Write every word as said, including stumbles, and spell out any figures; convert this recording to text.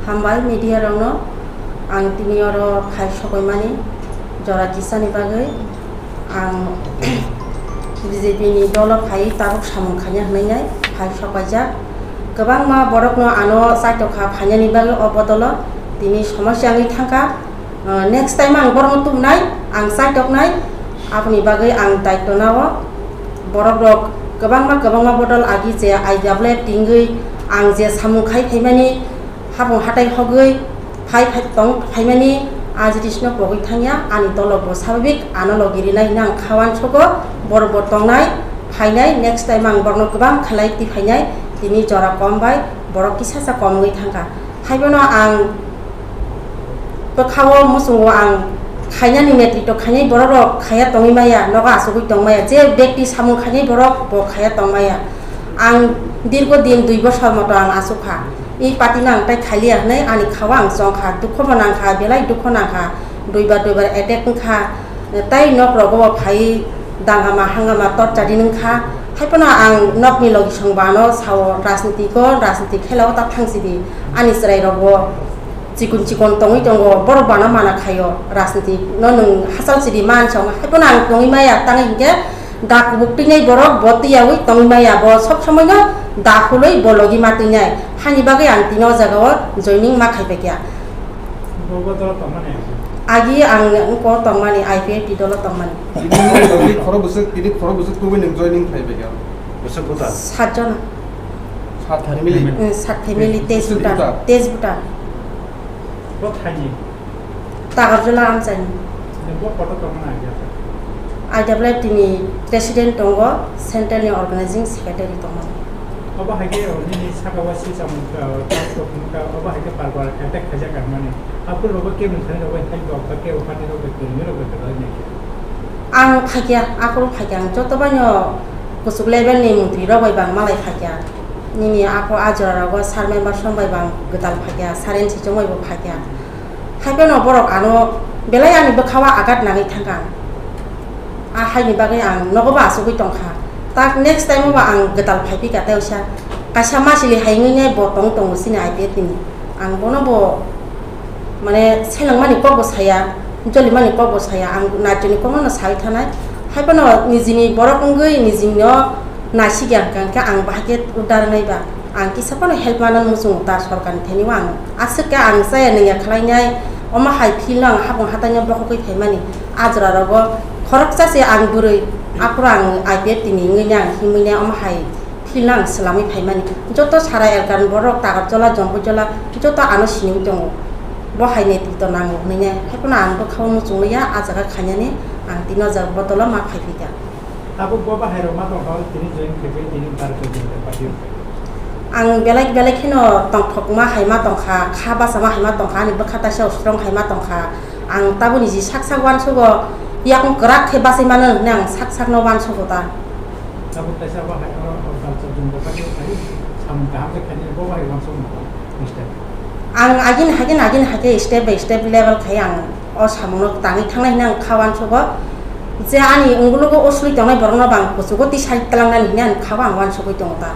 Hambai media rokno ang tini oro phai sokoimani jora kisani bagwi ang B J P ni dolo phai tabuk samung khaina hwnwi nai phai sokoijak. Kwbangma borokno ano chaitokha phainani bagwi o bodolo tini somosya wngwi thangkha. Uh, next time ang borokno tubunai, ang chaitoknai, aboni bagwi ang daityo nao. Borok rok kwbangma kwbangma bodol agi je I W F tingwi ang je samung khai phaimani, hapung hatai hogwi phai phai tong phaimani, a jinisno pogwi thangya, ani dolo bo sababik ano logi rinai hwnwi ang kha uansugo, borok bo tongnai, phainai, next time ang borokno kwbang khlai twi phainai, tini jora kom bai borok kisa sa kom wngwi thangkha. Haiphano ang bwkhao muchungo ang khainani netritw khainai borok rok khaiya tongwi maya, nogo achugwi tong maya, je bekti samung khainai borok bo khaiya tong maya. Ang dirgo din dui bosor moto ang achukha. I party no ang tai khaliya hwnwi ani khao ang chongkha, dukho bo nangkha, belai dukho nangkha, duibar duibar attack wngkha. Tai nok rogo bo phai dangama hangama torture ri nungkha. Haiphano ang nokni logi song bano sao rajniti ko, rajniti khelao ta thangsidi. Ani chwrai rok bo chikon chikon tongwi tongo, borok bano mana khaio, rajniti no nwng hachal sidi man song. Haiphano ang tongwi maya, tangwi hinkhe da kubuk twinai borok bo twiyawi tongwi maya, bo sob somoi no da hulwi bo logi ma twinai. Hani bagwi ang tini o jaga o joining ma khaipaikha. Bo, bo dolo tongmani agi? Agi ang ungko tongmani, I P F T dolo tongmani. Tini khoro bwswk, tini khoro bwswk tubui nwng joining khai bai kha? Bwswk buta? Sat jona. Sat family? Hmm, sat family, Tej buta. Tej buta. Tej buta. Bo thaini? Tagarjala amchaini. Bo koto tongmani agi? I W F T ni president tongo, central ni organizing secretary tongo. Obo hai khe, o, nini saka o si samung, o, tak tok nungkha, obo hai khe par par attack khaijak ang mani. Aphuru rogo khe nung thani rogo hai khe, o, khe o party rogo khe nini rogo khe bai nai khe. Ang phaikya, aphuru phaikya, ang joto baino kuchuk level ni mantri rok bai bang malai phaikya. Nini aphuru a jora rogo sir member song bai bang gwdal phaikya, sir M C song bai bo phaikya. Haiphano borok ano belai ani bwkhao agat nangwi thangkha. A haini bagwi ang nogo bo achugwi tongkha. Tak next time o bo ang gwdal phaiphikha tei usa kaisa masili hai wngwi nai bo tong tongo chini I P F T ni. Ang bono bo mane selengmani kok bo saya, jolimani kok bo saya, ang naitoni kokno sawi thanai. Haiphano nijini borok wngwi nijinino naisikya hwnkha hwnkhe ang bahai khe udar wngnai ba. Ang kisa phano help manani muchungo ta sorkarni thani o ang aswk khe ang chaya nungya khlainai, omo hai feel no ang hapung hatai no bokhogwi phaimani. A jora rogo khoroksa se ang bwrwi, aphuru ang I P F T ni wngwi nai ang himwi nai omo hai feel no ang swlamwi phaimani. Joto sara elkani borok Tagarjala, Jompuijala joto ano siniwi tongo. Bo hai netrito nango hwnwi nai. Haiphano ang bwkhao muchungliya a jaga khainani, ang tini o jaga bodolo ma phaiphikha. Tabuk bo bahai rok ma tongkha, tini join khe bai tini bar khe join khe party o. Ang belai belai kheno tongthokma hai ma tongkha, kha bachama hai ma tongkha, ani bwkha taisa strong hai ma tongkha. Ang tabuk niji sak sak uansugo, yakung kwrak khe bachai mano hwnwi ang sak sak no uansugo ta. Tabuk taisa bahai o, o culture join khe party o khai samung kaham khe khainai bo bahai uansuk mano. Ang agini hagin agini hake step by step level khai ang o samungno tangwi thangnai hwnwi ang kha uansugo. Je ani ungulugo o swi tongnai borokno bang kuchugo tisai tlangnani hwnwi ang kha o ang uansugwi tongo ta.